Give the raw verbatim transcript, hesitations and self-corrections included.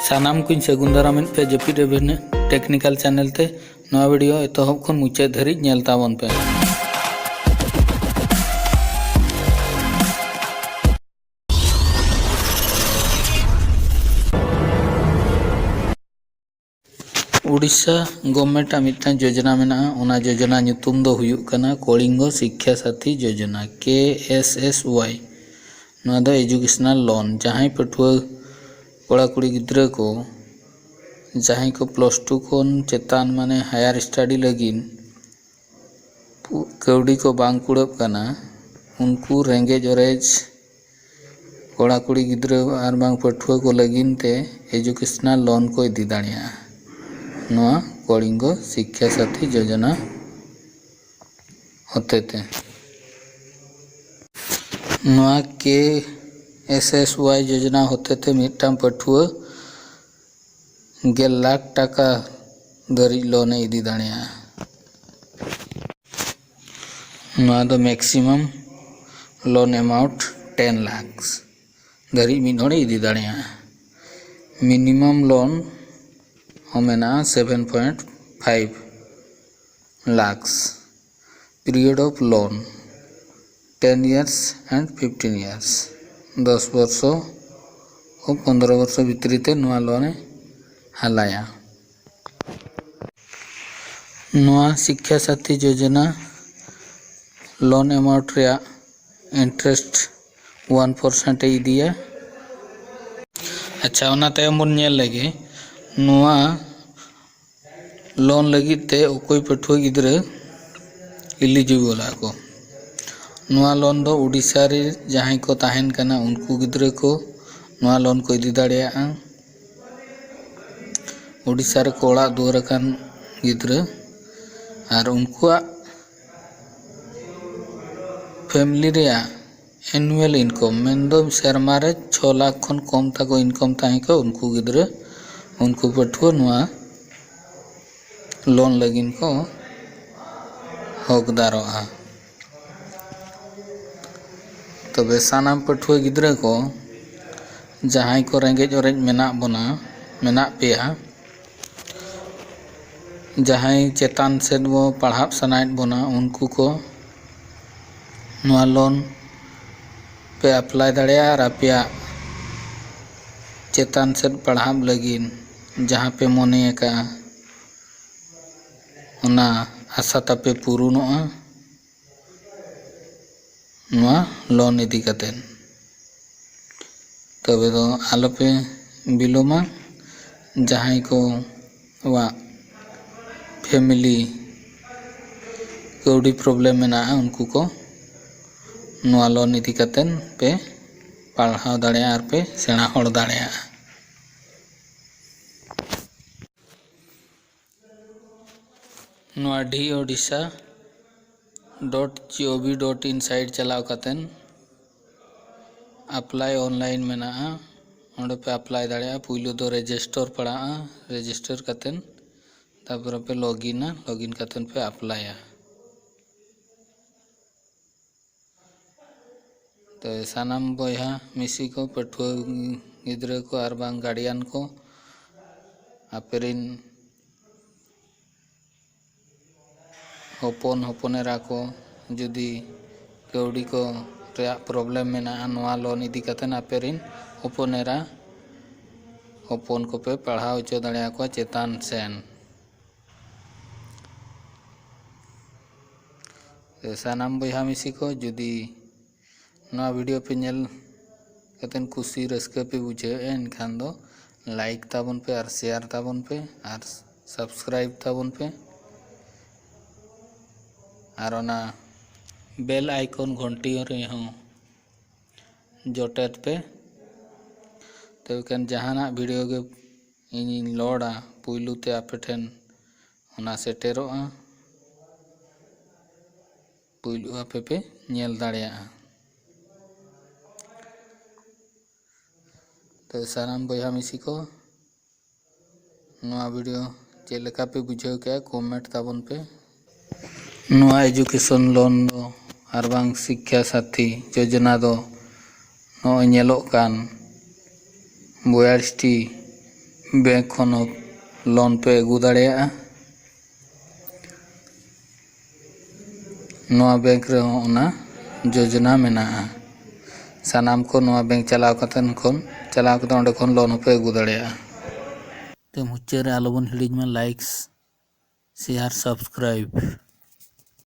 ᱥᱟᱱᱟᱢ ᱠᱚᱧ ᱥᱟᱹᱜᱩᱱ ᱫᱟᱨᱟᱢᱮᱫ ᱯᱮ ᱡᱟᱹᱯᱤᱫ ᱨᱮ ᱵᱷᱤᱱᱟᱹ ᱴᱮᱠᱱᱤᱠᱟᱞ ᱪᱮᱱᱮᱞ ᱛᱮ᱾ ᱱᱚᱣᱟ ᱵᱷᱤᱰᱤᱭᱳ ᱮᱛᱚᱦᱚᱵ ᱠᱷᱚᱱ ᱢᱩᱪᱟᱹᱫ ᱫᱷᱟᱹᱨᱤᱡ ᱧᱮᱞ ᱛᱟᱵᱚᱱ ᱯᱮ᱾ ᱩᱰᱤᱥᱟ ᱜᱚᱵᱷᱢᱮᱱᱴ ᱟᱜ ᱢᱤᱫᱴᱟᱝ ᱡᱳᱡᱚᱱᱟ ᱢᱮᱱᱟᱜᱼᱟ᱾ ᱚᱱᱟ ᱡᱳᱡᱚᱱᱟ ᱧᱩᱛᱩᱢ ᱫᱚ ᱦᱩᱭᱩᱜ ᱠᱟᱱᱟ ᱠᱚᱞᱤᱝᱜᱚ ᱥᱤᱠᱠᱷᱟ ᱥᱟᱛᱷᱤ ᱡᱳᱡᱚᱱᱟ, ᱠᱮ ᱮᱥ ᱮᱥ ᱣᱟᱭ᱾ ᱱᱚᱣᱟ ᱫᱚ ᱮᱡᱩᱠᱮᱥᱚᱱᱟᱞ ᱞᱳᱱ᱾ ᱡᱟᱦᱟᱸᱭ ᱯᱟᱹᱴᱷᱩᱣᱟᱹ ᱠᱚᱲᱟ ᱠᱩᱲᱤ ᱜᱤᱫᱽᱨᱟᱹ ᱠᱚ, ᱡᱟᱦᱟᱸᱭ ᱠᱚ ᱯᱞᱟᱥ ᱴᱩ ᱠᱷᱚᱱ ᱪᱮᱛᱟᱱ, ᱢᱟᱱᱮ ᱦᱟᱭᱟᱨ ᱥᱴᱟᱰᱤ ᱞᱟᱹᱜᱤᱫ ᱠᱟᱹᱣᱰᱤ ᱠᱚ ᱵᱟᱝ ᱠᱩᱲᱟᱹᱜ ᱠᱟᱱᱟ, ᱩᱱᱠᱩ ᱨᱮᱸᱜᱮᱡ ᱚᱨᱮᱡ ᱠᱚᱲᱟ ᱠᱩᱲᱤ ᱜᱤᱫᱽᱨᱟᱹ ᱟᱨ ᱵᱟᱝ ᱯᱟᱹᱴᱷᱩᱣᱟᱹ ᱠᱚ ᱞᱟᱹᱜᱤᱫ ᱛᱮ ᱮᱡᱩᱠᱮᱥᱚᱱᱟᱞ ᱞᱳᱱ ᱠᱚ ᱤᱫᱤ ᱫᱟᱲᱮᱭᱟᱜᱼᱟ, ᱱᱚᱣᱟ ᱠᱚᱞᱤᱝᱜᱚ ᱥᱤᱠᱠᱷᱟ ᱥᱟᱛᱷᱤ ᱡᱳᱡᱚᱱᱟ ᱦᱚᱛᱮᱛᱮ᱾ ᱱᱚᱣᱟ ᱠᱮ ᱮᱥ ᱮᱥ ᱣᱟᱭ ᱡᱳᱡᱚᱱᱟ ᱦᱚᱛᱮᱛᱮ ᱢᱤᱫᱴᱟᱝ ᱯᱟᱹᱴᱷᱩᱣᱟᱹ ᱜᱮᱞ ᱞᱟᱠᱷ ᱴᱟᱠᱟ ᱫᱷᱟᱹᱨᱤᱡ ᱞᱳᱱ ᱮ ᱤᱫᱤ ᱫᱟᱲᱮᱭᱟᱜᱼᱟ᱾ ᱱᱚᱣᱟ ᱫᱚ maximum loan amount ten lakhs ᱫᱷᱟᱹᱨᱤᱡ ᱢᱤᱫ ᱦᱚᱲᱮ ᱤᱫᱤ ᱫᱟᱲᱮᱭᱟᱜᱼᱟ᱾ ᱢᱤᱱᱤᱢᱟᱢ ᱞᱳᱱ ᱦᱚᱸ ᱢᱮᱱᱟᱜᱼᱟ seven point five lakhs᱾ Period of loan ten years and fifteen years, ᱫᱚᱥ ᱵᱚᱨᱥᱚ ᱠᱷᱚᱱ ᱯᱚᱱᱫᱽᱨᱚ ᱵᱚᱨᱥᱚ ᱵᱷᱤᱛᱨᱤ ᱛᱮ ᱱᱚᱣᱟ ᱞᱳᱱ ᱮ ᱦᱟᱞᱟᱭᱟ᱾ ᱱᱚᱣᱟ ᱥᱤᱠᱠᱷᱟ ᱥᱟᱛᱷᱤ ᱡᱳᱡᱚᱱᱟ ᱞᱳᱱ ᱮᱢᱟᱣᱩᱱᱴ ᱨᱮᱭᱟᱜ ᱤᱱᱴᱟᱨᱮᱥᱴ ᱚᱣᱟᱱ ᱯᱟᱨᱥᱮᱱᱴ ᱮ ᱤᱫᱤᱭᱟ᱾ ᱟᱪᱪᱷᱟ, ᱚᱱᱟ ᱛᱟᱭᱚᱢ ᱵᱚᱱ ᱧᱮᱞ ᱞᱮᱜᱮ ᱱᱚᱣᱟ ᱞᱳᱱ ᱞᱟᱹᱜᱤᱫ ᱛᱮ ᱚᱠᱚᱭ ᱯᱟᱹᱴᱷᱩᱣᱟᱹ ᱜᱤᱫᱽᱨᱟᱹ ᱮᱞᱤᱡᱤᱵᱚᱞ ᱟᱠᱚ᱾ ᱱᱚᱣᱟ ᱞᱳᱱ ᱫᱚ ᱩᱰᱤᱥᱟ ᱨᱮ ᱡᱟᱦᱟᱸᱭ ᱠᱚ ᱛᱟᱦᱮᱱ ᱠᱟᱱᱟ, ᱩᱱᱠᱩ ᱜᱤᱫᱽᱨᱟᱹ ᱠᱚ ᱱᱚᱣᱟ ᱞᱳᱱ ᱠᱚ ᱤᱫᱤ ᱫᱟᱲᱮᱭᱟᱜᱼᱟ᱾ ᱩᱰᱤᱥᱟ ᱨᱮᱠᱚ ᱚᱲᱟᱜ ᱫᱩᱣᱟᱹᱨ ᱟᱠᱟᱱ ᱜᱤᱫᱽᱨᱟᱹ ᱟᱨ ᱩᱱᱠᱩᱣᱟᱜ ᱯᱷᱮᱢᱮᱞᱤ ᱨᱮᱭᱟᱜ ᱮᱱᱩᱣᱟᱞ ᱤᱱᱠᱟᱢ, ᱢᱮᱱᱫᱚ ᱥᱮᱨᱢᱟ ᱨᱮ ᱪᱷᱚ ᱞᱟᱠᱷ ᱠᱷᱚᱱ ᱠᱚᱢ ᱛᱟᱠᱚ ᱤᱱᱠᱟᱢ ᱛᱟᱦᱮᱸ ᱠᱚᱜ, ᱩᱱᱠᱩ ᱜᱤᱫᱽᱨᱟᱹ, ᱩᱱᱠᱩ ᱯᱟᱹᱴᱷᱩᱣᱟᱹ ᱱᱚᱣᱟ ᱞᱳᱱ ᱞᱟᱹᱜᱤᱫ ᱠᱚ ᱦᱚᱠᱫᱟᱨᱚᱜᱼᱟ᱾ ᱛᱚᱵᱮ ᱥᱟᱱᱟᱢ ᱯᱟᱹᱴᱷᱩᱣᱟᱹ ᱜᱤᱫᱽᱨᱟᱹ ᱠᱚ, ᱡᱟᱦᱟᱸᱭ ᱠᱚ ᱨᱮᱸᱜᱮᱡ ᱚᱨᱮᱡ ᱢᱮᱱᱟᱜ ᱵᱚᱱᱟ, ᱢᱮᱱᱟᱜ ᱯᱮᱭᱟ, ᱡᱟᱦᱟᱸᱭ ᱪᱮᱛᱟᱱ ᱥᱮᱫ ᱵᱚ ᱯᱟᱲᱦᱟᱜ ᱥᱟᱱᱟᱭᱮᱫ ᱵᱚᱱᱟ, ᱩᱱᱠᱩ ᱠᱚ ᱱᱚᱣᱟ ᱞᱳᱱ ᱯᱮ ᱮᱯᱞᱟᱭ ᱫᱟᱲᱮᱭᱟᱜᱼᱟ ᱟᱨ ᱟᱯᱮᱭᱟᱜ ᱪᱮᱛᱟᱱ ᱥᱮᱫ ᱯᱟᱲᱦᱟᱜ ᱞᱟᱹᱜᱤᱫ ᱡᱟᱦᱟᱸ ᱯᱮ ᱢᱚᱱᱮ ᱟᱠᱟᱫᱼᱟ, ᱚᱱᱟ ᱟᱥᱟ ᱛᱟᱯᱮ ᱯᱩᱨᱩᱱᱚᱜᱼᱟ ᱱᱚᱣᱟ ᱞᱳᱱ ᱤᱫᱤ ᱠᱟᱛᱮᱫ᱾ ᱛᱚᱵᱮ ᱫᱚ ᱟᱞᱚᱯᱮ ᱵᱤᱞᱚᱢᱟ᱾ ᱡᱟᱦᱟᱸᱭ ᱠᱚᱣᱟᱜ ᱯᱷᱮᱢᱮᱞᱤ ᱠᱟᱹᱣᱰᱤ ᱯᱨᱚᱵᱞᱮᱢ ᱢᱮᱱᱟᱜᱼᱟ, ᱩᱱᱠᱩ ᱠᱚ ᱱᱚᱣᱟ ᱞᱳᱱ ᱤᱫᱤ ᱠᱟᱛᱮᱫ ᱯᱮ ᱯᱟᱲᱦᱟᱣ ᱫᱟᱲᱮᱭᱟᱜᱼᱟ ᱟᱨ ᱯᱮ ᱥᱮᱬᱟ ᱦᱚᱲ ᱫᱟᱲᱮᱭᱟᱜᱼᱟ᱾ ᱱᱚᱣᱟ D Odisha dot gov dot in site ᱪᱟᱞᱟᱣ ᱠᱟᱛᱮᱫ ᱮᱯᱞᱟᱭ ᱚᱱᱞᱟᱭᱤᱱ ᱢᱮᱱᱟᱜᱼᱟ, ᱚᱸᱰᱮ ᱯᱮ ᱮᱯᱞᱟᱭ ᱫᱟᱲᱮᱭᱟᱜᱼᱟ᱾ ᱯᱩᱭᱞᱩ ᱫᱚ ᱨᱮᱡᱤᱥᱴᱟᱨ ᱯᱟᱲᱟᱜᱼᱟ, ᱨᱮᱡᱤᱥᱴᱟᱨ ᱠᱟᱛᱮᱫ ᱛᱟᱨᱯᱚᱨᱮ ᱯᱮ ᱞᱚᱜᱤᱱᱟ, ᱞᱚᱜᱤᱱ ᱠᱟᱛᱮᱫ ᱯᱮ ᱮᱯᱞᱟᱭᱟ᱾ ᱛᱚ ᱥᱟᱱᱟᱢ ᱵᱚᱭᱦᱟ ᱢᱤᱥᱤ ᱠᱚ, ᱯᱟᱹᱴᱷᱩᱣᱟᱹ ᱜᱤᱫᱽᱨᱟᱹ ᱠᱚ ᱟᱨ ᱵᱟᱝ ᱜᱟᱨᱰᱤᱭᱟᱱ ᱠᱚ, ᱟᱯᱮ ᱨᱤᱱ ᱦᱚᱯᱚᱱ ᱦᱚᱯᱚᱱ ᱮᱨᱟ ᱠᱚ ᱡᱩᱫᱤ ᱠᱟᱹᱣᱰᱤ ᱠᱚ ᱨᱮᱭᱟᱜ ᱯᱨᱚᱵᱞᱮᱢ ᱢᱮᱱᱟᱜᱼᱟ, ᱱᱚᱣᱟ ᱞᱳᱱ ᱤᱫᱤ ᱠᱟᱛᱮᱫ ᱟᱯᱮ ᱨᱤᱱ ᱦᱚᱯᱚᱱ ᱮᱨᱟ ᱦᱚᱯᱚᱱ ᱠᱚᱯᱮ ᱯᱟᱲᱦᱟᱣ ᱦᱚᱪᱚ ᱫᱟᱲᱮᱭᱟᱠᱚᱣᱟ ᱪᱮᱛᱟᱱ ᱥᱮᱱ᱾ ᱥᱟᱱᱟᱢ ᱵᱚᱭᱦᱟ ᱢᱤᱥᱤ ᱠᱚ, ᱡᱩᱫᱤ ᱱᱚᱣᱟ ᱵᱷᱤᱰᱤᱭᱳ ᱯᱮ ᱧᱮᱞ ᱠᱟᱛᱮᱫ ᱠᱩᱥᱤ ᱨᱟᱹᱥᱠᱟᱹ ᱯᱮ ᱵᱩᱡᱷᱟᱹᱣᱮᱫᱼᱟ, ᱮᱱᱠᱷᱟᱱ ᱫᱚ ᱞᱟᱭᱤᱠ ᱛᱟᱵᱚᱱ ᱯᱮ ᱟᱨ ᱥᱮᱭᱟᱨ ᱛᱟᱵᱚᱱ ᱯᱮ ᱟᱨ ᱥᱟᱵᱥᱠᱨᱟᱭᱤᱵ ᱛᱟᱵᱚᱱ ᱯᱮ ᱟᱨ ᱚᱱᱟ ᱵᱮᱞ ᱟᱭᱠᱚᱱ ᱜᱷᱚᱱᱴᱤ ᱨᱮᱦᱚᱸ ᱡᱚᱴᱮᱫ ᱯᱮ᱾ ᱛᱚᱵᱮ ᱠᱷᱟᱱ ᱡᱟᱦᱟᱱᱟᱜ ᱵᱷᱤᱰᱤᱭᱳ ᱜᱮ ᱤᱧᱤᱧ ᱞᱳᱰᱟ, ᱯᱩᱭᱞᱩ ᱛᱮ ᱟᱯᱮ ᱴᱷᱮᱱ ᱚᱱᱟ ᱥᱮᱴᱮᱨᱚᱜᱼᱟ, ᱯᱩᱭᱞᱩ ᱟᱯᱮ ᱯᱮ ᱧᱮᱞ ᱫᱟᱲᱮᱭᱟᱜᱼᱟ᱾ ᱛᱚ ᱥᱟᱱᱟᱢ ᱵᱚᱭᱦᱟ ᱢᱤᱥᱤ ᱠᱚ, ᱱᱚᱣᱟ ᱵᱷᱤᱰᱤᱭᱳ ᱪᱮᱫ ᱞᱮᱠᱟ ᱯᱮ ᱵᱩᱡᱷᱟᱹᱣ ᱠᱮᱜᱼᱟ, ᱠᱚᱢᱮᱱᱴ ᱛᱟᱵᱚᱱ ᱯᱮ᱾ ᱱᱚᱣᱟ ᱮᱡᱩᱠᱮᱥᱚᱱ ᱞᱳᱱ ᱫᱚ ᱟᱨ ᱵᱟᱝ ᱥᱤᱠᱠᱷᱟ ᱥᱟᱛᱷᱤ ᱡᱳᱡᱚᱱᱟ ᱫᱚ ᱱᱚᱜᱼᱚᱭ ᱧᱮᱞᱚᱜ ᱠᱟᱱ ᱵᱚᱭᱟᱨᱤᱥᱴᱤ ᱵᱮᱝᱠ ᱠᱷᱚᱱ ᱦᱚᱸ ᱞᱳᱱ ᱯᱮ ᱟᱹᱜᱩ ᱫᱟᱲᱮᱭᱟᱜᱼᱟ᱾ ᱱᱚᱣᱟ ᱵᱮᱝᱠ ᱨᱮᱦᱚᱸ ᱚᱱᱟ ᱡᱳᱡᱚᱱᱟ ᱢᱮᱱᱟᱜᱼᱟ᱾ ᱥᱟᱱᱟᱢ ᱠᱚ ᱱᱚᱣᱟ ᱵᱮᱝᱠ ᱪᱟᱞᱟᱣ ᱠᱟᱛᱮ ᱠᱷᱚᱱ ᱪᱟᱞᱟᱣ ᱠᱟᱛᱮ ᱚᱸᱰᱮ ᱠᱷᱚᱱ ᱞᱳᱱ ᱦᱚᱸᱯᱮ ᱟᱹᱜᱩ ᱫᱟᱲᱮᱭᱟᱜᱼᱟ᱾ ᱛᱚ ᱢᱩᱪᱟᱹᱫ ᱨᱮ ᱟᱞᱚᱵᱚᱱ ᱦᱤᱲᱤᱧ ᱢᱟ ᱞᱟᱭᱤᱠᱥ, ᱥᱮᱭᱟᱨ, ᱥᱟᱵᱥᱠᱨᱟᱭᱤᱵ᱾